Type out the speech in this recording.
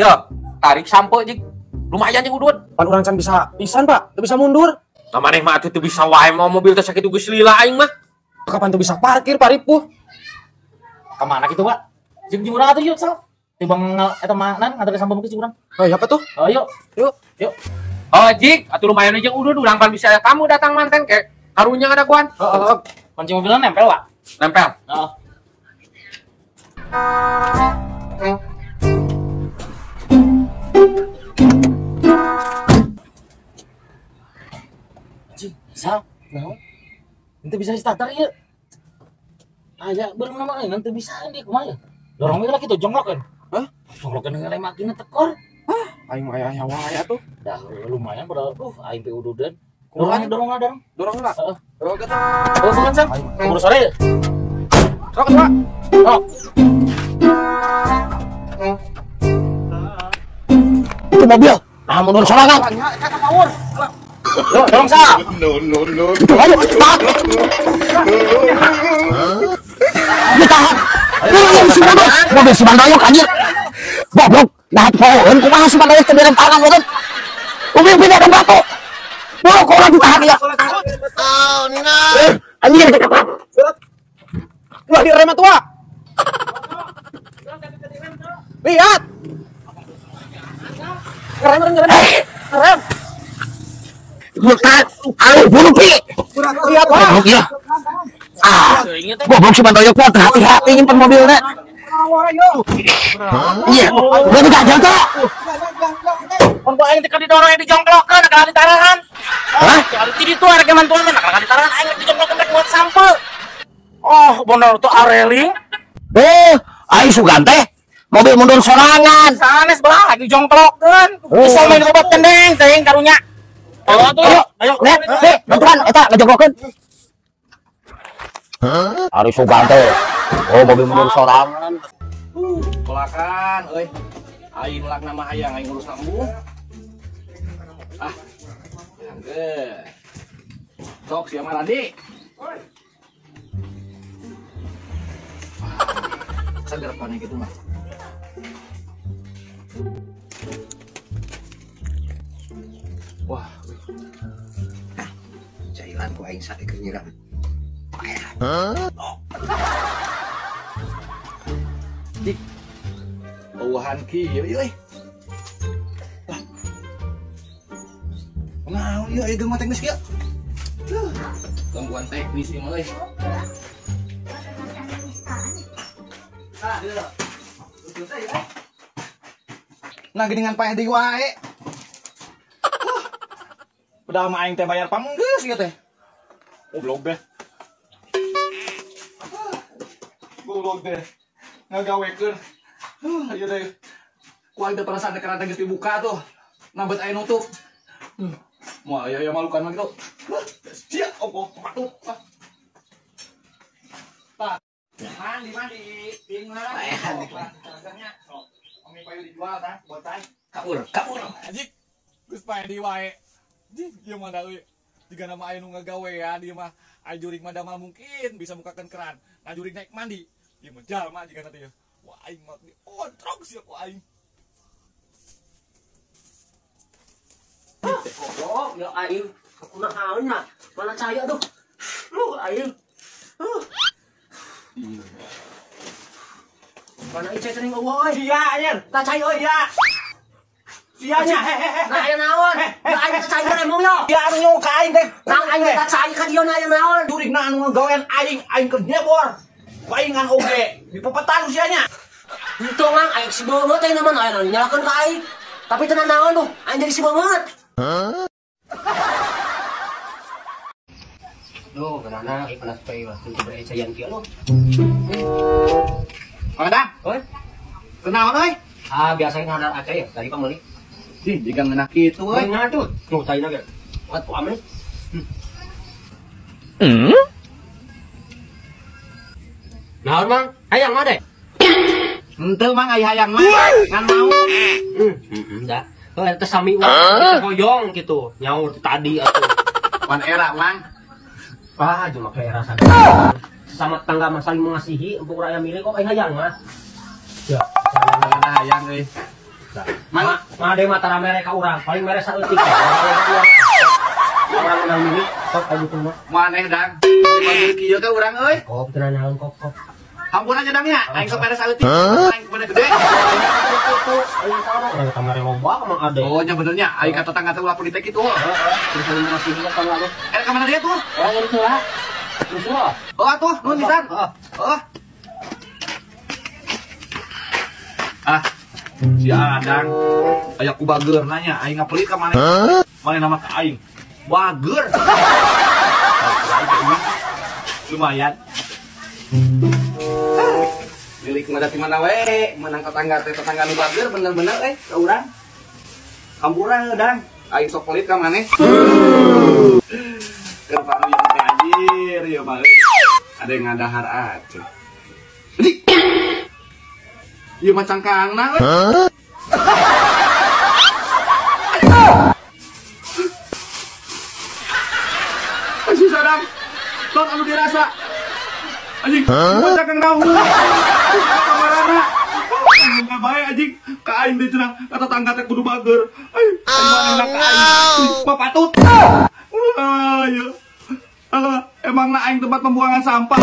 Ya, tarik sampe jig. Lumayan jeung udud. Pan urang can bisa pisan, Pak. Teu bisa mundur. Nah maneh mah atuh teu bisa wae mau mobil teh sakitu geus lila aing mah. Kapan tuh bisa parkir Pak Ripuh? Ka mana kitu, Pak? Jeung jeung urang atuh yuk, Sal. Tibang eta mah nan nganter sampe mungkin urang. Oh, apa tuh? Ayo. Yuk. Yuk. Oh, jig, atuh lumayan jeung udud urang pan bisa aya tamu datang manten ke. Karunya ada kuan. Heeh. Kunci mobilnya nempel, Pak. Nempel. Heeh. Anjing, Sal. Naon? Ente bisa di starter ieu. Aya beureum nama euy, nanti bisa di kumaha ya? Dorong we lah kitu jongklok kan. Hah? Jongklok kan ngelai makina tekor. Hah? Aing mah aya wae atuh. Dah lumayan padahal aing pe ududan. Dorong dorong lah dorong. Dorong lah. Heeh. Dorong ke. Oh, bukan Sal. Keburu sore ya? Sok, Pak. Sok. Itu mobil. Nah, mundur sorangan. Yo, dorong Sal. No, no, no. Itu ayo, tahan. Ditahan. Si Bandoyok, mobil si Bandoyok anjir. Goblok. Nah, pohon kumaha si Bandoyok teh direm tangan meureun. Ubi-ubi ada batu. Buruk orang ditahan ya. Oh no. Anjir. Ulah direm atuh. Lihat. Ngerem, ngerem, ngerem. Bukan, ayo bunuh pi. Lihat, goblok ya. Ah, goblok si Bandoyok mah hati-hati nyimpen mobilnya. Iya, udah digajal tuh. Kon ku aing teh didorong yang dijongklokkeun, kana ditarahan. Hah? Di ditu arek mantuan mah kana ditarahan aing dijongklokkeun rek muat sampe. Oh, bener tuh areling. Aing sugan teh mobil mundur sorangan. Sanes belah lagi jongklokkeun. Bisa main obat kendeng teuing karunya. Ayo, ayo, lihat, nih, bantuan, eta ngejongklokkeun. Ari sugan teh. Oh, mobil mundur sorangan. Kolakan euy. Aing melak nama hayang aing ngurus embung. Ah. Angge. Sok sia mah Radi. Seger pane kitu mah. Wah, cailan ku aing sate keur nyiram. Hah? Dik. Eueuhan kieu euy. Lah. Naon ieu aya gangguan teknis kieu? Gangguan teknis ieu mah euy. Nah geuningan paeh deui wae. Udah mah aing teh bayar pamenggeus ieu teh. Goblok deh. Goblok deh. Ngagawekeun. Ieu teh. Ku aing teh perasaan teh keran teh geus dibuka tuh. Nambet aing nutup. Moal aya aya malukan mah kitu. Sia opo patut. Tah. Mandi mandi. Pinglah. Sok. Omi payu dijual tah buat tah. Kabur, kabur. Anjing. Geus paeh deui wae. Jih, ieu mah da euy. Jika nama aya nu ngagawean ieu mah aya jurig mah damal mungkin bisa mukakeun keran. Nah jurig naik mandi. Ieu mah jalma jiga teh ieu. Wah aing mah dikontrok sia ku aing. Goblok, ya aing. Kunaon nya? Mana caya tuh? Lu aing. Mana ieu cai eueuh euy. Sia anjir. Tah cai euy. Sia. Sia nya hehehe. Nah aya naon? Nah aing teh cai remong yo. Sia anu nyong ka aing teh. Nah aing teh cai ka dieu aya naon? Jurigna anu ngagawean aing, aing keur nyebor. Ku aing ngan oge. Dipepetan sia nya. Henteu mang aing si beungeut teh naon aya nyalakeun ka aing. Tapi teu naon tuh, aing jadi si beungeut. Duh, kenana panas teh lah, tentu bere cayan kieu lu. Mang Adang, oi. Kunaon euy? Ah, biasa ngadar aja ya, tadi pameli. Ih, jika ngeunah kitu euy. Ngeunah tuh. Nu caina ge. Kuat ku ames. Naon mang? Hayang mah deh. Henteu mang aya hayang mah. Ngan mau. Heeh, da. Heuh eta sami wae hoyong kitu. Nyaur tadi atuh. Wan era mang. Wah, cuma kayak era sadar. Sesama tetangga mah saling mengasihi, empuk raya milik kok aing hayang mah. Ya, hayang euy. Mana Mana deui mah tara mere ka urang, paling mere saeutik teh. Urang menang duit, kop aja tuh mah. Maneh dang. Bager kieu ka urang euy. Kop teu naon kop kop. Hampura aja dang ya, aing sok mere saeutik. Aing bener gede. Urang ka mere loba mah ade. Oh nya benernya, aing ka tetangga teh ulah politik kitu. Heeh. Terus aing masih ingat kalau aku. Eh ka mana dia tuh? Urang geus heula. Terus heula. Oh atuh, nuhun pisan. Oh. Ah, si Adang aya ku bager nanya, aing ngapelit ka maneh. Maneh nama ka aing. Bager. Lumayan. Milik mah di mana we, menang tetangga teh tetangga nu bager bener-bener ka urang. Hampura dang, aing sok pelit ka maneh. Keur paru teh anjir ieu mah. Ada yang ngadahar atuh. Ieu mah cangkangna we. Susah dang. Ton anu dirasa. Anjing, ieu mah cangkang nahu. Kamarana. Enggak bae anjing, ka aing deui cenah, ka tetangga teh kudu bager. Aing manehna ka aing. Mah patut. Ayo. Emangna aing tempat pembuangan sampah.